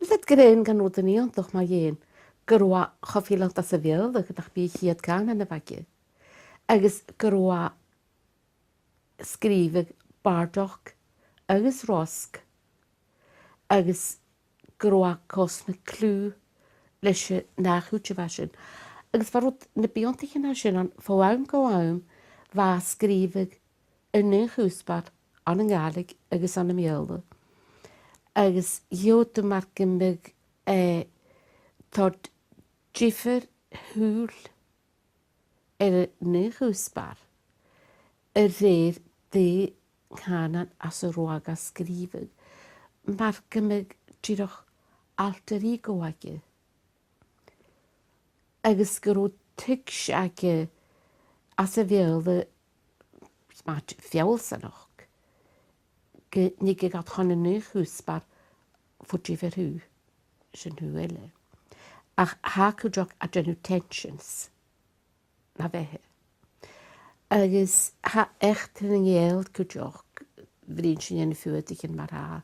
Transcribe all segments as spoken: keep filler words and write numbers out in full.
Bha iad ag ràdh gun robh e iongantach mu dheidhinn gun robh e cho fileanta sa Bheurla gun nach b' e a' chiad chànan a bh' aige. Agus gun robh e sgrìobhadh bàrdachd agus rosg, agus gun robh e cosnadh cliù leis an ath chuid a bha sin. Agus bha rud na b' iongantaiche na sin ann, bho àm gu àm, bha e a' sgrìobhadh an aon chuspair ann an Gàidhlig agus ann am Beurla. Agus dh'fhaodadh mar gum biodh, eh, tòrr diofar shùil air an aon chuspair a rèir dè an cànan às an robh e ga sgrìobhadh, mar gum biodh dìreach alter ego aige. Agus gun robh tuigse aige às a' Bheurla, 's mathaid feallsanachd, gun tigeadh iad chun an aon chuspair bho diofar shùil, sin shùil eile. Ach tha e cuideachd a' dèanamh tensions na bheatha. Agus tha eachdraidh nan Gàidheal cuideachd, bhruidhinn sinn air na Fuadaichean mar-thà,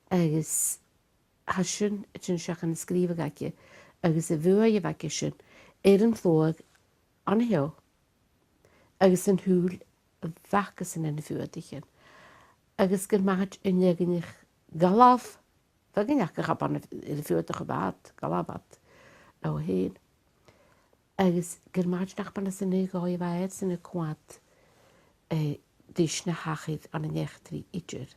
agus tha sin a' tighinn seachad ann an sgrìobhadh aige, agus a' bhuaidh a bh' aige sin air an t-sluagh an seo, agus an t-sùil a bh' acasan air na Fuadaichean. Agus gur mathaid an fheadhainn a dh'fhalbh, bha iad ag ràdh gun robh iad air am fuadach a bha iad, dh'fhalbh iad leotha fhèin. Agus gur mathaid nach b' ann às an aon dòigh a bha iadsan a' coimhead, eh, ris na thachair ann an eachdraidh idir.